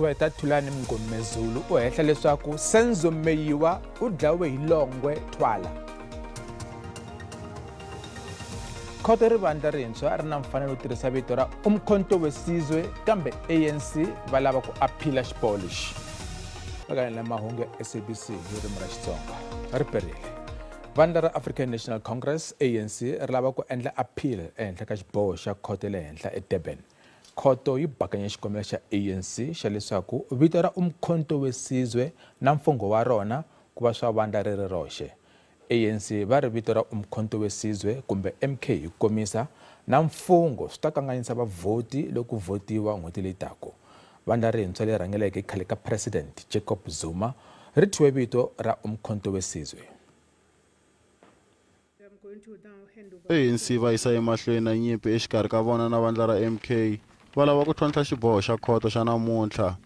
Gqweta Thulani Mngomezulu u hehla leswaku Senzo Meyiwa u dlawe hi Longwe Twala. Khoto ri vandla rintshwa ri na mfanelo yo tirhisa vito ra Umkhonto weSizwe kambe ANC va lava ku aphila xiboho lexi. Vakanela mahungu ya SABC hi ririmi ra Xitsonga ri perile. Vandla ra African National Congress ANC ri lava ku endla appeal ehenhla ka xiboho xa khoto ya le henhla eDurban. Khoto yi bakanye xikombelo xa ANC xa leswaku vito ra Umkhonto weSizwe na mfungho wa rona ku va swa vandla ri ri roxe. ANC va ri vito ra Umkhonto weSizwe kumbe MK hi ku komisa na mfungho swi ta kanganyisa vavhoti loko ku vhotiwa n'hweti leyi taka. Vandla rintshwa leri rhangeleke khale ka President Jacob Zuma ri thyiwe vito ra Umkhonto weSizwe. ANC va yisa emahlweni na nyimpi exikarhi ka vona na vandla ra MK va lava ku tlhontlha xiboho xa khoto xa namuntlha.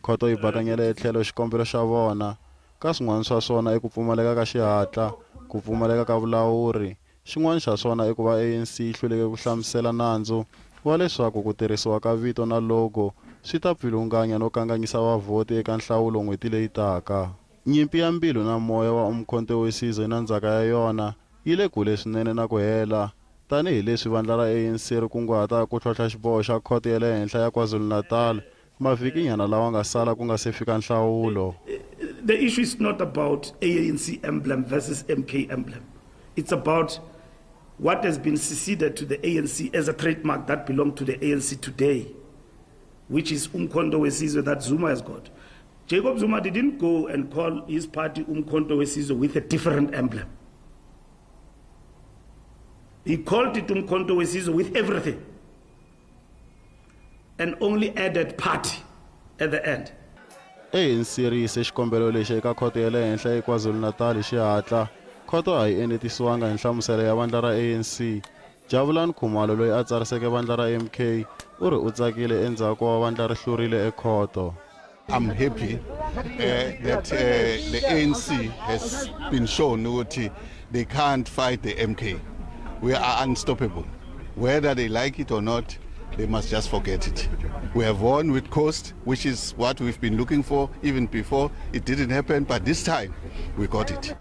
Khoto yi bakanyela etlhelo xikombelo xa vona ka swin'wana swa swona i ku pfumaleka ka xihatla, ku pfumaleka ka vulawuri. Xin'wana xa swona i ku va ANC yi hluleke ku hlamusela nandzu wa leswaku ku tirhisiwa ka vito na logo swi ta pfilunganya no kanganyisa vavhoti eka nhlawulo n'hweti leyi taka. Nyimpi ya mbilu na moya wa Umkhonto weSizwe na ndzhaka ya yona yi le kule swinene na ku hela tanihileswi vandla ra ANC ri kunguhataka ku tlhontlha xiboho xa khoto ya le henhla ya KwaZulu-Natal mavhikinyana lawa nga sala ku nga se fika nhlawulo. The issue is not about ANC emblem versus MK emblem. It's about what has been seceded to the ANC as a trademark that belongs to the ANC today, which is Umkhonto weSizwe that Zuma has got. Jacob Zuma didn't go and call his party Umkhonto weSizwe with a different emblem. He called it Umkhonto weSizwe with everything and only added party at the end. ANC ri yise xikombelo lexi eka khoto ya le henhla eKwaZulu-Natal hi xihatla. Khoto a yi enetisiwanga hi nhlamuselo ya vandla ra ANC. Jabulani Khumalo loyi a tsariseke vandla ra MK u ri u tsakile endzhaku wa vandla ri hlurile ekhoto. I'm happy that the ANC has been shown ukuthi they can't fight the MK. We are unstoppable. Whether they like it or not, they must just forget it. We have won with cost, which is what we've been looking for even before. It didn't happen, but this time we got it.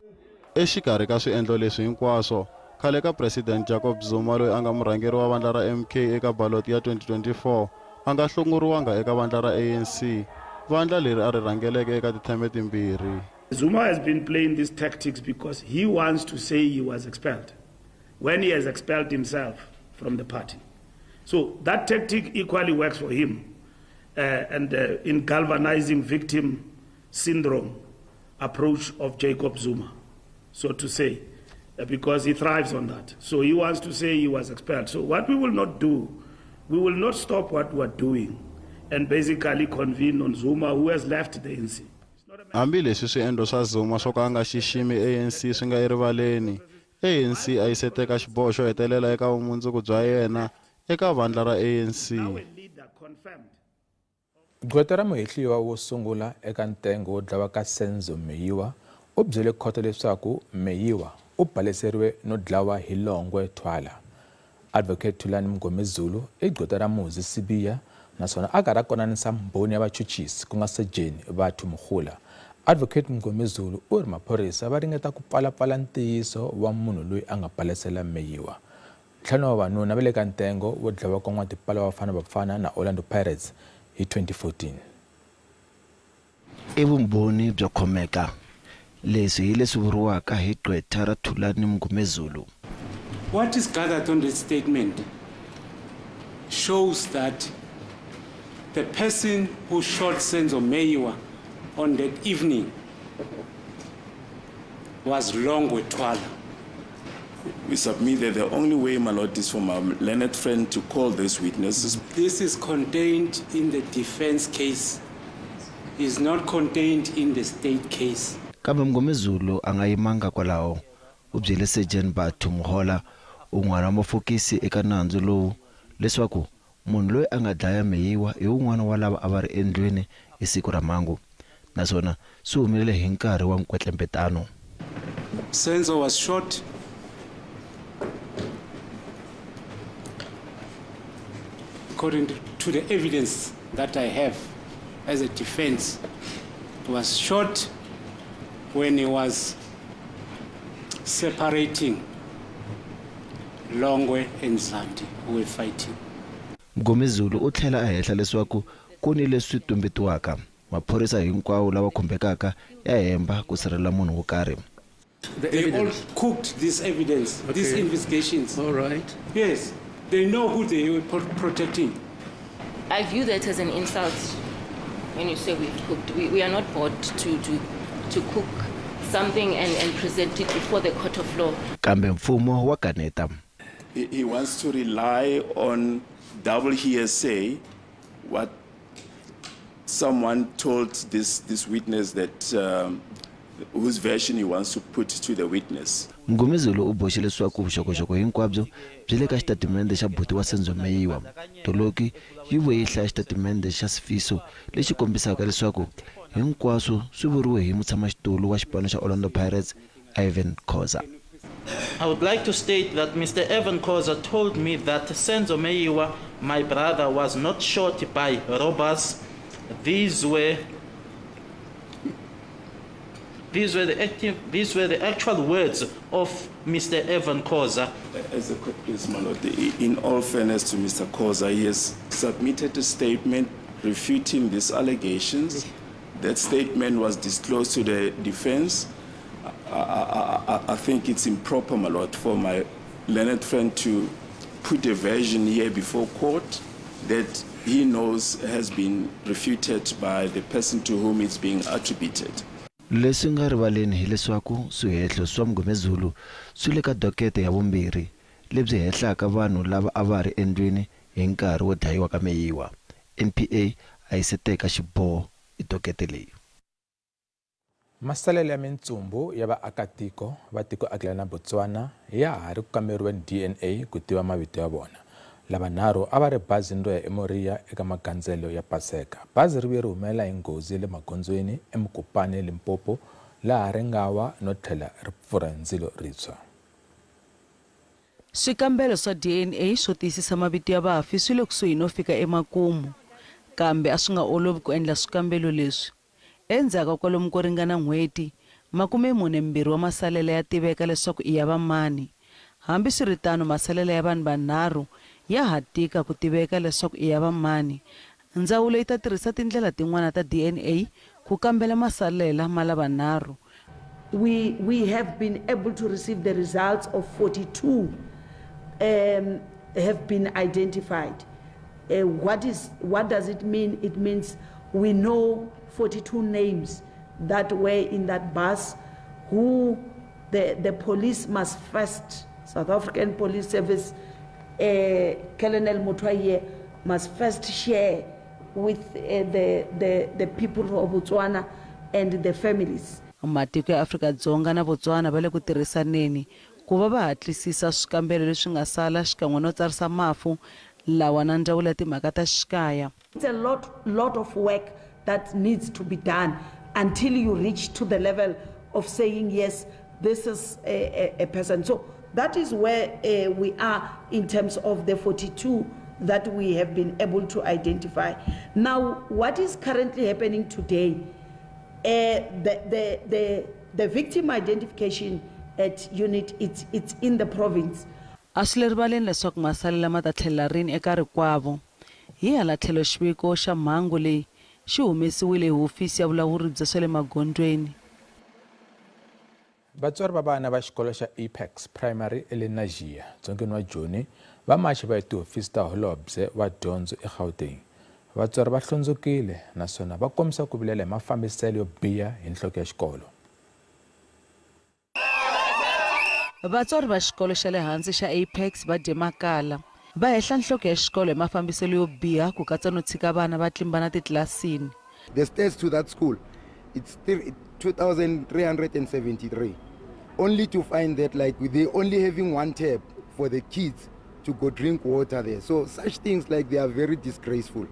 Exikarhi ka swiendlo leswi hinkwaswo, khale ka President Jacob Zuma loyi a nga murhangeri wa vandla ra MK eka baloti ya 2024 a nga hlongoriwanga eka vandla ra ANC, vandla leri a ri rhangeleke eka titheme timbirhi. Zuma has been playing these tactics because he wants to say he was expelled when he has expelled himself from the party. So that tactic equally works for him and in galvanizing victim syndrome approach of Jacob Zuma, so to say, because he thrives on that. So he wants to say he was expelled. So what we will not do, we will not stop what we are doing and basically convene on Zuma, who has left the ANC. Hambileswi swiendlo swa Zuma swo ka a nga xiximi ANC swi nga erivaleni, ANC a yi se teka xiboho xo hetelela eka vumundzuku bya yena eka vandla ra ANC. Gqweta ra muhehliwa wo sungula eka ntengo wo dlawa ka Senzo Meyiwa u byele khoto leswaku Meyiwa u baleseriwe no dlawa hi Longwe Twala. Advocate Thulani Mngomezulu i gqweta ra Muzi Sibiya naswona a karhi a konanisa mbhoni ya vachuchisi ku nga Sejeni Bathu Mogola. Advocate Mngomezulu u ri maphorisa va ringeta ku pfalapfala ntiyiso wa munhu loyi a nga balesela Meyiwa. Ntlhanu wa vavanuna va le ka ntengo wo dlawa ka n'watipala wa Bafana Bafana na Orlando Pirates hi 2014. I vumbhoni byo khomeka leswi hi leswi vuriwaka hi gqwetha ra Thulani Mngomezulu. What is gathered on this statement shows that the person who shot Senzo Meyiwa on that evening was Longwe Twala. We submit that the only way, my lord, is for my learned friend to call these witnesses. This is contained in the defense case, is not contained in the state case. Kambe Mngomezulu a nga yimanga kwalaho, u byele Sergeant Bathu Mogola un'wana wa mafokisi eka nandzu lowu leswaku munhu loyi a nga dlaya Meyiwa hi wun'wana wa lava a va ri endlwini hi siku ra mhangu, naswona swi humelele hi nkarhi wa nkwetlembetano. Senzo was shot according to the evidence that I have. as a defense. He was shot when he was separating Longwe and Zandi, who were fighting. Mngomezulu u tlhela a hehla leswaku ku ni leswi tumbetiwaka. Maphorisa hinkwawo lava khumbekaka ya hemba ku sirhelela munhu wo karhi. They all cooked this evidence, okay. These investigations. All right. Yes, they know who they were protecting. I view that as an insult when you say we've cooked. We are not bought to cook something and present it before the court of law. Kambe mfumo wa kaneta. He wants to rely on double hearsay, what someone told this witness that whose version he wants to put to the witness. Mngomezulu u boxe leswaku vuxokoxoko hinkwabyo byi le ka xitatimende xa buti wa Senzo Meyiwa. Toloki yi vuye yi hlaya xitatimende xa Sifiso lexi kombisaka leswaku hinkwaswo swi vuriwe hi mutshamaxitulu wa xipano xa Orlando Pirates, Ivan Khoza. I would like to state that Mr. Ivan Khoza told me that Senzo Meyiwa, my brother, was not shot by robbers. These were the actual words of Mr. Ivan Khoza. As a court, please, my lord, in all fairness to Mr. Khoza, he has submitted a statement refuting these allegations. That statement was disclosed to the defense. I think it's improper, my lord, for my learned friend to put a version here before court that he knows has been refuted by the person to whom it's being attributed. Leswi nga rivaleni hileswaku swihehlo swa Mngomezulu swi le ka dokete ya vumbirhi lebyi hehlaka vanhu lava a va ri endlwini hi nkarhi wo dlayiwa ka Meyiwa. NPA a yi se teka xiboho hi dokete leyi. Masalela ya mintsumbu ya vaakatiko va tiko akela na Botswana ya ha ri ku kamberiweni DNA ku tiva mavito ya vona. Lavanharhu a va ri bazini ro ya eMoria eka magandzelo ya Paseka. Bazi ri vuye ri humelela hi nghozi ya le magondzweni eMokopane, Limpopo, laha ri nga wa no tlhela ri pfurha ndzilo ritshwa. Swikambelo swa DNA swo tiyisisa mavito ya vafi swi le kusuhi no fika emakumu, kambe a swi nga olovi ku endla swikambelo leswi. Endzhaku ka kwalomu ko ringana n'hweti, 42 wa masalela ya tiveka leswaku i ya vamani. Hambiswiritano, masalela ya vanhu vanharhu ya ha tika ku tiveka leswaku i ya vamani. Ndzawulo yi ta tirhisa tindlela tin'wana ta DNA ku kambela masalela ma lavanharhu. We have been able to receive the results of 42 have been identified. What does it mean? It means we know 42 names that were in that bus, who the police must first, South African Police Service, Colonel Motwaye must first share with the people of Botswana and the families. Matiko ya Afrika-Dzonga na Botswana va le ku tirhisaneni ku va va hatlisisa swikambelo leswi nga sala xikan'we no tsarisa mafu lawa na ndzawulo ya timhaka ta xikaya. It's a lot of work that needs to be done until you reach to the level of saying, yes, this is a person. So that is where we are in terms of the 42 that we have been able to identify. Now, what is currently happening today, the victim identification at unit, it's in the province. A swi le rivaleni leswaku masalela ma ta tlhela rini eka rikwavo. Hi hala tlhelo xiviko xa mhangu leyi xi humesiwile hi hofisi ya vulawuri bya swa le magondzweni. Vatswari va vana va xikolo xa Apex Primary eLenajia, dzongeni wa Joni, va mache va ya tihofisi ta holobye wa dyondzo eGauteng. Vatswari va hlundzukile naswona va kombisa ku vilela hi mafambiselo yo biha hi nhloko ya xikolo. Vatswari va xikolo xa le hansi xa Apex va dye makala. Va hehla nhloko ya xikolo hi mafambiselo yo biha ku katsa no tshika vana va tlimbana titlilasini. The stairs to that school, it's 2,373. Only to find that like they only having one tap for the kids to go drink water there. So such things like they are very disgraceful.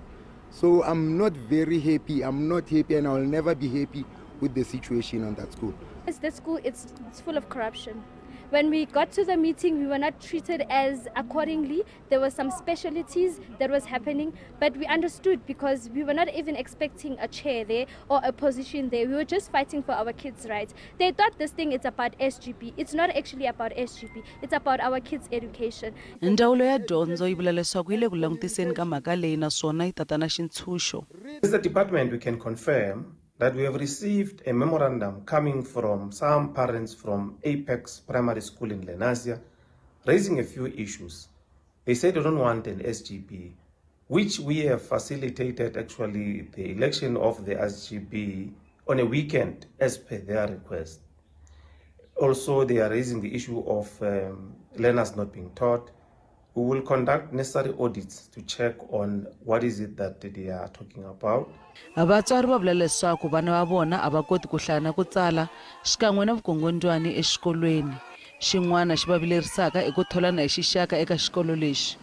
So I'm not very happy. I'm not happy and I will never be happy with the situation on that school. That school, it's full of corruption. When we got to the meeting, we were not treated as accordingly. There were some specialties that was happening, but we understood because we were not even expecting a chair there or a position there. We were just fighting for our kids' rights. They thought this thing is about SGB. It's not actually about SGB. It's about our kids' education. Ndzawulo ya dyondzo yi vula leswaku yi le ku langutiseni ka mhaka leyi naswona yi tata na xintshunxo. As the department, we can confirm that we have received a memorandum coming from some parents from Apex Primary School in Lenasia, raising a few issues. They say they don't want an SGB, which we have facilitated actually the election of the SGB on a weekend as per their request. Also, they are raising the issue of learners not being taught. We will conduct necessary audits to check on what is it that they are talking about. Vatswari va vula leswaku vana va vona a va koti ku hlaya na ku tsala xikan'we na vukungundzwani exikolweni. Xin'wana xi va vilerisaka i ku tholana hi xixaka eka xikolo lexi.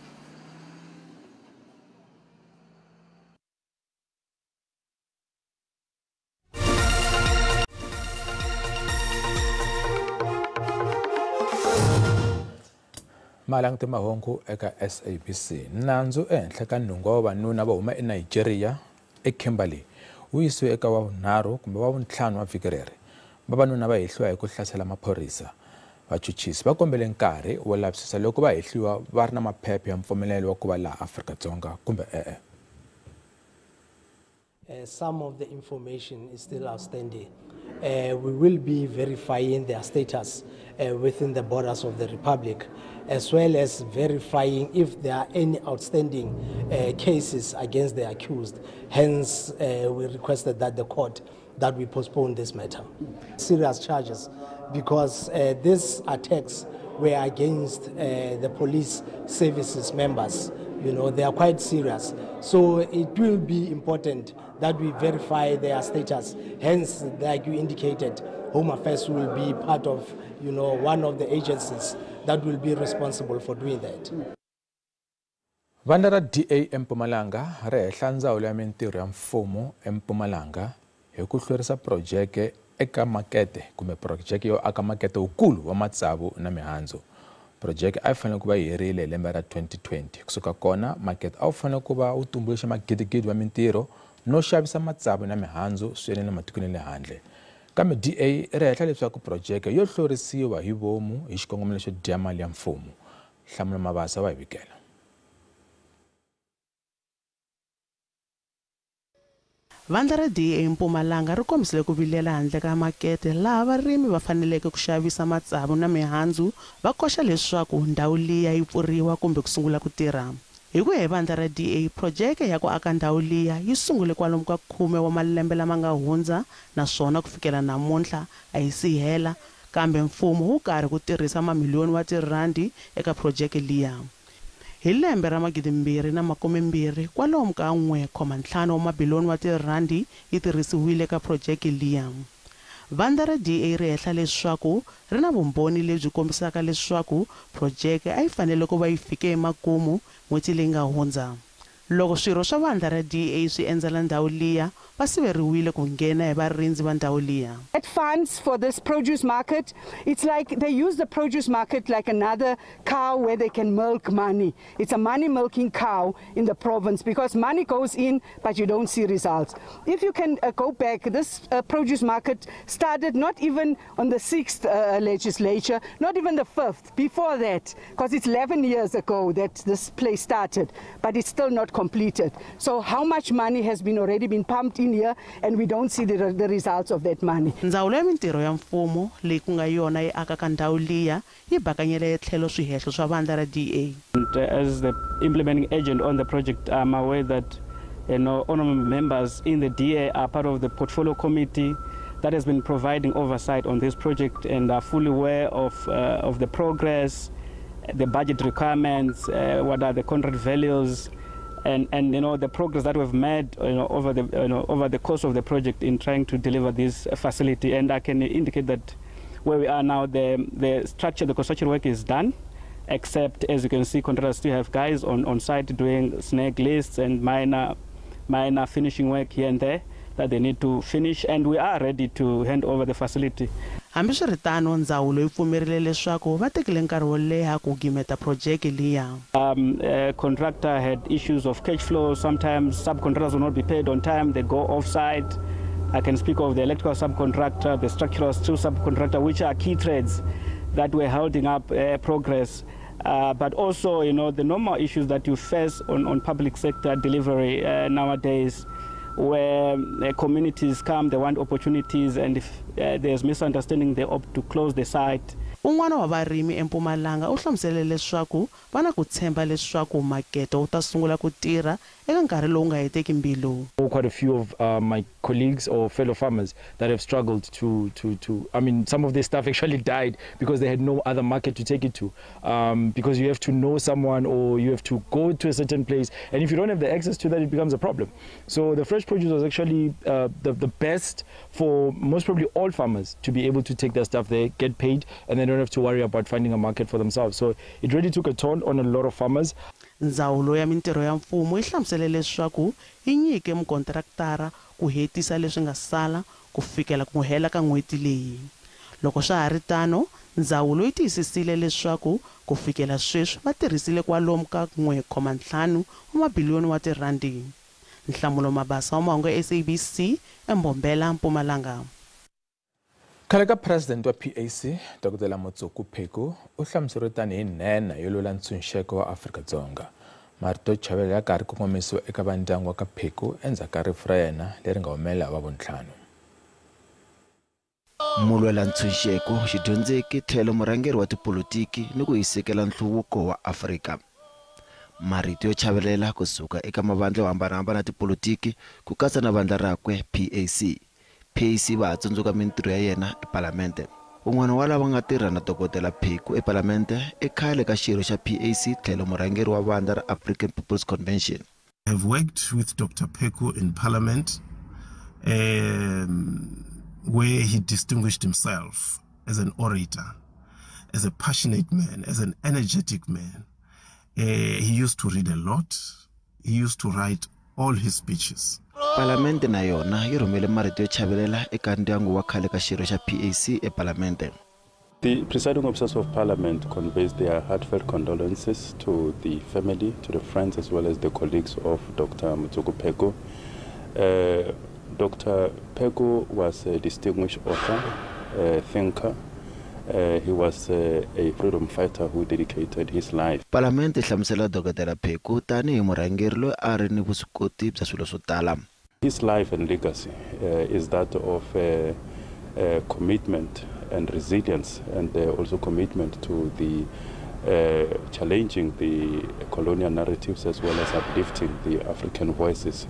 Malanguti mahungu eka SABC. Nandzu ehenhla ka nhungu wa vavanuna va huma eNigeria eKimberley wu yisiwe eka wa vunharhu kumbe wa vuntlhanu wa vhiki reri. Vavanuna va hehliwa hi ku hlasela maphorisa. Vachuchisi va kombele nkarhi wo lavisisa loko va hehliwa va ri na maphepha ya mpfumelelo wa ku va laha Afrika-Dzonga kumbe e-e. Some of the information is still outstanding. We will be verifying their status within the borders of the Republic, as well as verifying if there are any outstanding cases against the accused. Hence, we requested that the court that we postpone this matter. Serious charges, because these attacks were against the police services members. You know, they are quite serious. So it will be important that we verify their status. Hence, like you indicated, Home Affairs will be part of, you know, one of the agencies that will be responsible for doing that. Vandla ra DA eMpumalanga ri hehla ndzawulo ya mintirho ya mfumo eMpumalanga hi ku hlwerisa projeke eka makete kumbe projeke yo aka makete wukulu wa matsavu na mihandzu. Projeke a yi fanele ku va yi herile hi lembe ra 2020. Kusuka kona makete a wu fanele ku va wu tumbuluxa magidigidi wa mintirho no xavisa matsavu na mihandzu swinene ematikweni ya le handle. Kambe DA ri hehla leswaku projeke yo hlwerisiwa hi vomu hi xikongomelo xo dya mali ya mfumo. Nhlamulo Mabasa wa hi vikela. Vandla ra DA eMpumalanga ri kombisile ku vilela handle ka makete laha varimi va faneleke ku xavisa matsavu na mihandzu va koxa leswaku ndhawu liya yi pfuriwa kumbe ku sungula ku tirha. Hi ku ya hi vandla ra DA, projeke ya ku aka ndhawu liya yi sungule kwalomu ka 10 wa malembe lama nga hundza naswona ku fikela namuntlha a yi si hela, kambe mfumo wu karhi ku tirhisa mamiliyoni wa tirhandi eka projeke liya. Hi lembe ra 2020 kwalomu ka 1.5 wa mabiliyoni wa tirhandi yi tirhisiwile eka projeke liya. Vandla ra DA ri hehla leswaku ri na vumbhoni lebyi kombisaka leswaku projeke a yi fanele ku va yi fike emakumu n'hweti leyi nga hundza. Loko swirho swa vandla ra DA swi endzela ndhawu liya, va siveriwile ku nghena hi varindzi va ndhawu liya. Get funds for this produce market. It's like they use the produce market like another cow where they can milk money. It's a money milking cow in the province because money goes in but you don't see results. If you can go back, this produce market started not even on the 6th legislature, not even the 5th, before that, because it's 11 years ago that this place started, but it's still not completed. So how much money has been already been pumped in here and we don't see the results of that money. Ndzawulo ya mintirho ya mfumo leyi ku nga yona yi akaka ndhawu liya yi bakanyele etlhelo swihehlo swa vandla ra DA. And as the implementing agent on the project, I'm aware that, you know, honorable members in the DA are part of the portfolio committee that has been providing oversight on this project and are fully aware of the progress, the budget requirements, what are the contract values, and you know the progress that we've made, you know, over the course of the project in trying to deliver this facility. And I can indicate that where we are now, the structure, the construction work is done, except as you can see, contractors still have guys on site doing snag lists and minor finishing work here and there that they need to finish, and we are ready to hand over the facility. Hambiswiritano, ndzawulo yi pfumerile leswaku va tekile nkarhi wo leha ku gimeta projeke liya. Contractor had issues of cash flow. Sometimes subcontractors will not be paid on time. They go off-site. I can speak of the electrical subcontractor, the structural steel subcontractor, which are key trades that were holding up progress. But also, you know, the normal issues that you face on public sector delivery nowadays, where communities come, they want opportunities, and if there's misunderstanding, they opt to close the site. Un'wana wa varimi eMpumalanga u hlamusele leswaku va na ku tshemba leswaku makete wu ta sungula ku tirha eka nkarhi lowu nga heteki mbilu. Quite a few of my colleagues or fellow farmers that have struggled to I mean, some of their staff actually died because they had no other market to take it to, because you have to know someone or you have to go to a certain place, and if you don't have the access to that, it becomes a problem. So the fresh produce was actually the best for most probably all farmers to be able to take their stuff there, get paid, and they don't have to worry about finding a market for themselves. So it really took a toll on a lot of farmers. Ndzawulo ya mintirho ya mfumo yi hlamusele leswaku yi nyike mukontraktara ku hetisa leswi nga sala ku fikela ku hela ka n'hweti leyi. Loko swa ha ri tano, ndzawulo yi tiyisisile leswaku ku fikela sweswi va tirhisile kwalomu ka 1.5 wa mabiliyoni wa tirhandi. Nhlamulo Mabasa wa mahungu ya SABC eMbombela, Mpumalanga. Khale ka president wa PAC, Dr. Motsoko Pheko, u hlamuseriwe tanihi nhenha yo lwela ntshunxeko wa Afrika-Dzonga. Marito yo chavelela ya karhi kongomisiwa eka vandyangu wa ka Pheko endzhaku ka rifu ra yena leri nga humelela hi Ravuntlhanu. Mulwela ntshunxeko, xidyondzeki tlhelo murhangeri wa tipolitiki ni ku hisekela nhluvuko wa Afrika. Marito yo chavelela kusuka eka mavandla yo hambanahambana ya tipolitiki ku katsa na vandla rakwe PAC. PAC va tsundzuka mintirho ya yena ePalamente. Un'wana wa lava nga tirha na Dokodela Pheko ePalamente i khale ka xirho xa PAC tlhelo murhangeri wa vandla ra African People's Convention. I have worked with Dr. Pheko in Parliament, where he distinguished himself as an orator, as a passionate man, as an energetic man. He used to read a lot. He used to write all his speeches. Palamente na yona yi rhumele marito yo chavelela eka ndyangu wa khale ka xirho xa PAC ePalamente. The presiding officers of Parliament conveys their heartfelt condolences to the family, to the friends, as well as the colleagues of Dr. Motsoko Pheko. Dr. Pheko was a distinguished author, a thinker. He was a freedom fighter who dedicated his life. Palamente hlamusela Dr. Pheko tanihi murhangeri loyi a ri ni vuswikoti bya swilo swo tala. His life and legacy is that of commitment and resilience, and also commitment to the challenging the colonial narratives as well as uplifting the African voices.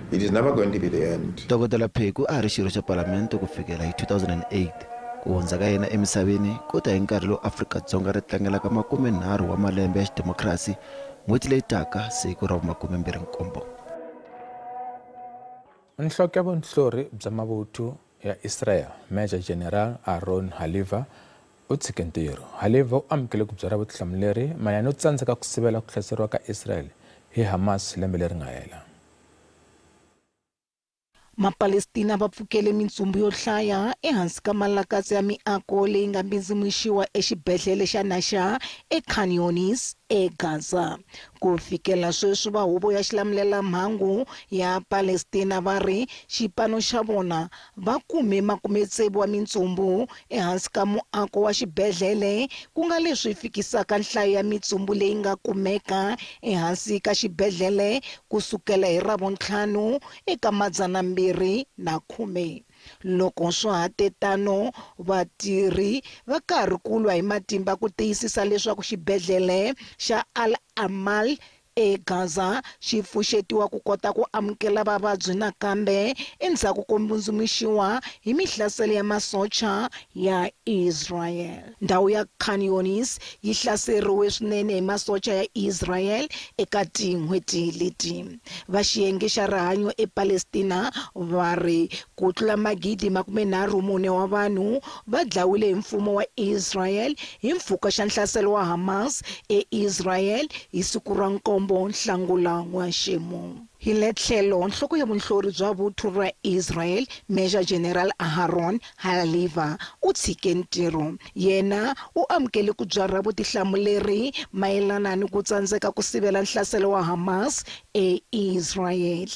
It is never going to be the end. Dr. Pheko a ri xirho xa Palamente ku fikela hi 2008. Ku hundza ka yena emisaveni ku ta hi nkarhi lowu Afrika-Dzonga ri tlangelaka 30 wa malembe ya xidemokirasi n'hweti leyi taka siku ra vu-27. Nhloko ya vunhlori bya mavuthu ya Israel, Major General Aaron Haliva, u tshike ntirho. Haliva u amukele ku byarha vutihlamuleri mayelana no tsandzeka ku sivela ku hlaseriwa ka Israel hi Hamas lembe leri nga hela. Mapalestina va pfukele mintsumbu yo hlaya ehansi ka malakatsa ya miako leyi nga mbindzimuxiwa exibedhlele xa Nasha eKhan Younis eGaza. Ku fikela sweswi va huvo ya xilamulelamhangu ya Palestina va ri xipano xa vona va kume 60 wa mintsumbu ehansi ka muako wa xibedhlele, ku nga leswi fikisaka nhlayo ya mintsumbu leyi nga kumeka ehansi ka xibedhlele kusukela hi Ravuntlhanu eka 210. Loko swa ha te tano, vatirhi va karhi ku lwa hi matimba ku tiyisisa leswaku xibedhlele xa Al-Amal eGaza xi pfuxetiwa ku kota ku amukela vavabyi nakambe endzhaku ko mbundzumuxiwa hi mihlaselo ya masocha ya Israel. Ndhawu ya Khan Younis yi hlaseriwe swinene hi masocha ya Israel eka tin'hweti leti. Va xiyenge xa rihanyo ePalestina va ri ku tlula 34,000 wa vanhu va dlawile hi mfumo wa Israel hi mpfhuka xa nhlaselo wa Hamas eIsrael hi siku ra 7 dyambu Nhlangula n'waxemu. Hi le tlhelo nhloko ya vunhlori bya vuthu ra Israel Major General Aharon Haliva u tshike ntirho. Yena u amukele ku byarha vutihlamuleri mayelana ni ku tsandzeka ku sivela nhlaselo wa Hamas eIsrael.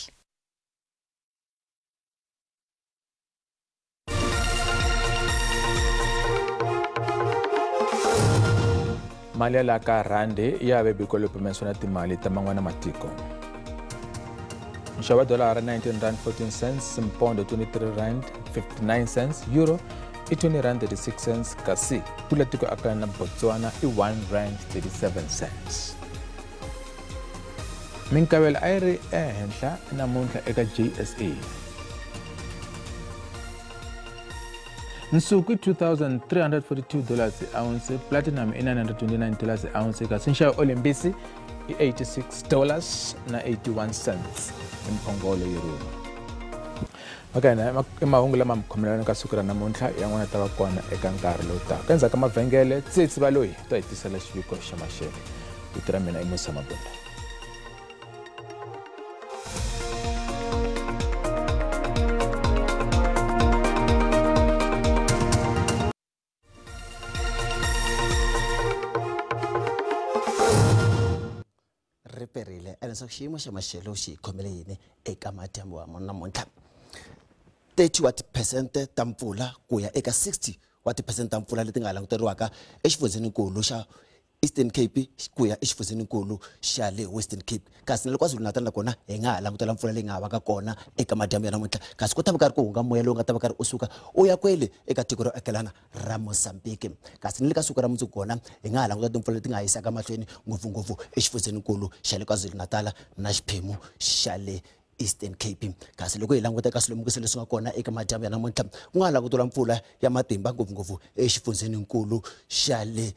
Mali ya la ka rhandi ya ve biko leyi na timali ta man'wana matiko. Nxavo wa dolara 19 rand 14 cents, mpondo 23 rand 59 cents, euro i 20 rand 36 cents, kasi kula tiko aka na Botswana i 1 rand 37 cents. Minkavelo a yi ri ehenhla namuntlha eka JSE. Nsuku i $2,342 ounce, platinum i $929 ounce, kasi nxavo olimpisi i $86 na 81 cents hi mphongolo yi rhuma. Makana i mahungu lama mi khomelana ka siku ra namuntlha yan'wana ta va kona eka nkarhi lowu taka. Endzhaku ka mavhengele Tsitsi Baloyi ta hi tisela xiviko xa maxele. Vito ra mina i Musa Mabunda. Riperile leswaku xiyimo xa maxelo xi hi khomele yini eka madyambu wa namuntlha. 30 wa tiphesente ta mpfula ku ya eka 60 wa tiphesente ta mpfula leti nga languteriwaka exifundzheninkulu xa Eastern Cape ku ya exifundzheninkulu xa le Western Cape. Kasi na le KwaZulu-Natal nakona hi nga ha langutela mpfula leyi nga ha vaka kona eka madyambu ya namuntlha. Kasi ku ta va karhi ku hunga moya lowu nga ta va karhi u suka u ya kwele eka tiko ro akelana ra Mozambique. Kasi ni le ka siku ra mundzuku kona hi nga ha languta timpfula leti nga ha yisaka mahlweni ngopfungopfu exifundzheninkulu xa le KwaZulu-Natal na xiphemu xa le Eastern Cape. Kasi loko hi languta eka swilemukiso leswi nga kona eka madyambu ya namuntlha ku nga ha langutiwa mpfula ya matimba ngopfungopfu exifundzheninkulu xa le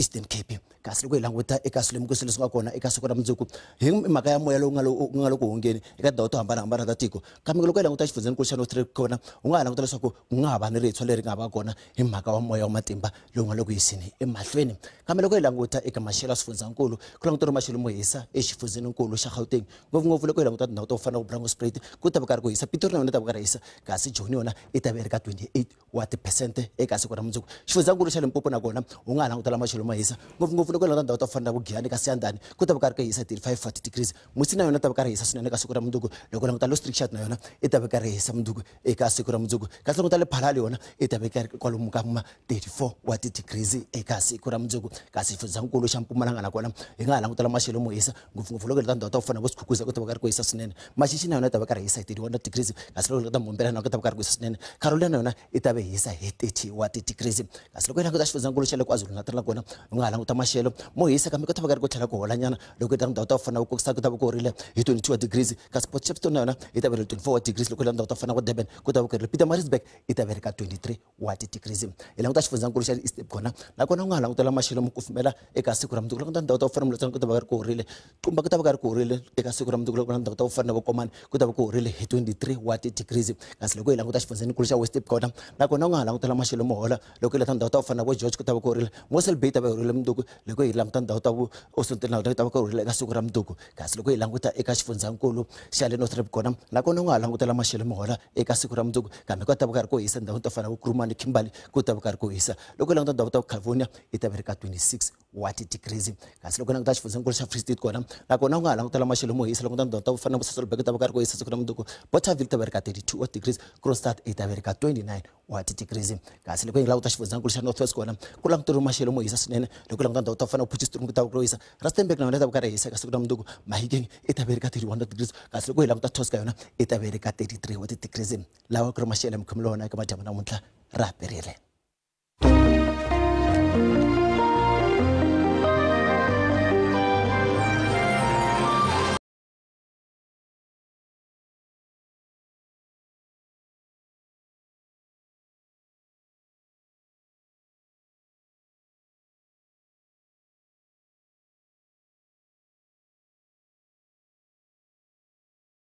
Eastern Cape. Kasi loko hi languta eka swilemukiso leswi nga kona eka siku ra mundzuku hi mhaka ya moya lowu nga le ku hungeni eka tindhawu to hambanahambana ta tiko. Kambe loko hi languta xifundzheninkulu xa North kona u nga ha languta leswaku ku nga ha va ni ritshwa leri nga va kona hi mhaka wa moya wa matimba lowu nga le ku yiseni emahlweni. Kambe loko hi languta eka maxelo ya swifundzhankulu ku languteriwa maxelo mo hisa exifundzheninkulu xa Gauteng ngopfungopfu loko hi languta tindhawu to fana na Bronkhorstspruit ku ta va karhi ku hisa, Pretoria na yona ta va karhi hisa, kasi Joni yona yi ta va yi ri ka 28 wa tiphesente eka siku ra mundzuku. Xifundzhankulu xa Limpopo nakona u nga ha langutela maxelo mo hisa ngopfungopfu loko hi languta ndhawu to fana na Vugiyani ka Siyandhani ku ta va karhi ku hisa 35 degrees. Musina yona ta va karhi hisa swinene ka siku ra mundzuku. Loko languta Louis Trichardt na yona yi ta va karhi hisa mundzuku eka siku ra mundzuku. Kasi languta le Phalali yona yi ta va karhi kwalomu ka ma 34 wa ti-degrees eka siku ra mundzuku. Kasi xifundzhankulu xa Mpumalanga nakona hi nga ha langutela maxelo mo hisa ngopfungopfu loko hi languta ndhawu to fana na vo Skukuza ku ta va karhi ku hisa swinene. Maxixi na yona yi ta va karhi hisa hi 31 degrees. Kasi loko languta Mbombela na ku ta va karhi ku hisa swinene. Carolina na yona yi ta va hisa hi 30 wa ti-degrees. Kasi loko hi languta xifundzhankulu xa le KwaZulu-Natal nakona u nga ha languta maxelo mo hisa kambe ku ta va karhi ku tlhela ku holanyana loko hi ta ndhawu to fana na Kokstad ku ta va ku horile hi 22 degrees. Kasi Port Shepstone na yona yi ta va ri 24 degrees. Loko hi languta ndhawu to fana na vo Durban ku ta va ku horile. Pietermaritzburg yi ta va ri ka 23 wa ti-degrees. Hi languta xifundzhankulu xa East Cape kona nakona u nga ha langutela maxelo mo kufumela eka siku ra mundzuku. Languta ndhawu to fana na Molotsane ku ta va karhi ku horile, Tumba ku ta va karhi ku horile eka siku ra mundzuku. Loko ndhawu to fana na vo Komani ku ta va ku horile hi 23 wa ti-degrees. Kasi loko hi languta xifundzheninkulu xa West Cape kona nakona u nga ha langutela maxelo mo hola. Loko hi languta ndhawu to fana na vo George ku ta va ku horile, Mossel Bay ta va horile mundzuku. Loko hi languta ndhawu ta vo Oudtshoorn na ta va ku horile eka siku ra mundzuku. Kasi loko hi languta eka xifundzhankulu xa le North Cape kona nakona u nga ha langutela maxelo mo hola eka siku ra mundzuku. Kambe ku ta va karhi ku hisa ndhawu to fana na vo Kuruman, Kimberley ku ta va karhi ku hisa. Loko hi languta ndhawu ta California yi ta va ri ka 26 wa ti-degrees. Kasi loko hi languta xifundzhankulu xa Free State kona nakona u nga ha langutela maxelo mo hisa. Loko ndhawu ta fana na vo Sasolburg ku ta va karhi ku hisa siku ra mundzuku. Bothaville ta va ri ka 32 wa degrees. Kroonstad yi ta va ri ka 29 wa ti-degrees. Kasi loko hi languta xifundzhankulu xa North West kona ku languteriwa maxelo mo hisa swinene. Loko hi languta ndhawu to fana na Potchefstroom ku ta va ku hisa, Rustenburg na yona yi ta va karhi hisa eka siku ra mundzuku. Mahikeng yi ta va ri ka 31 degrees. Kasi loko hi languta Tosca yona yi ta va ri ka 33 wa ti-degrees. Lawa ku ri maxelo ya mikhomelo wona eka madyambu namuntlha ra perile.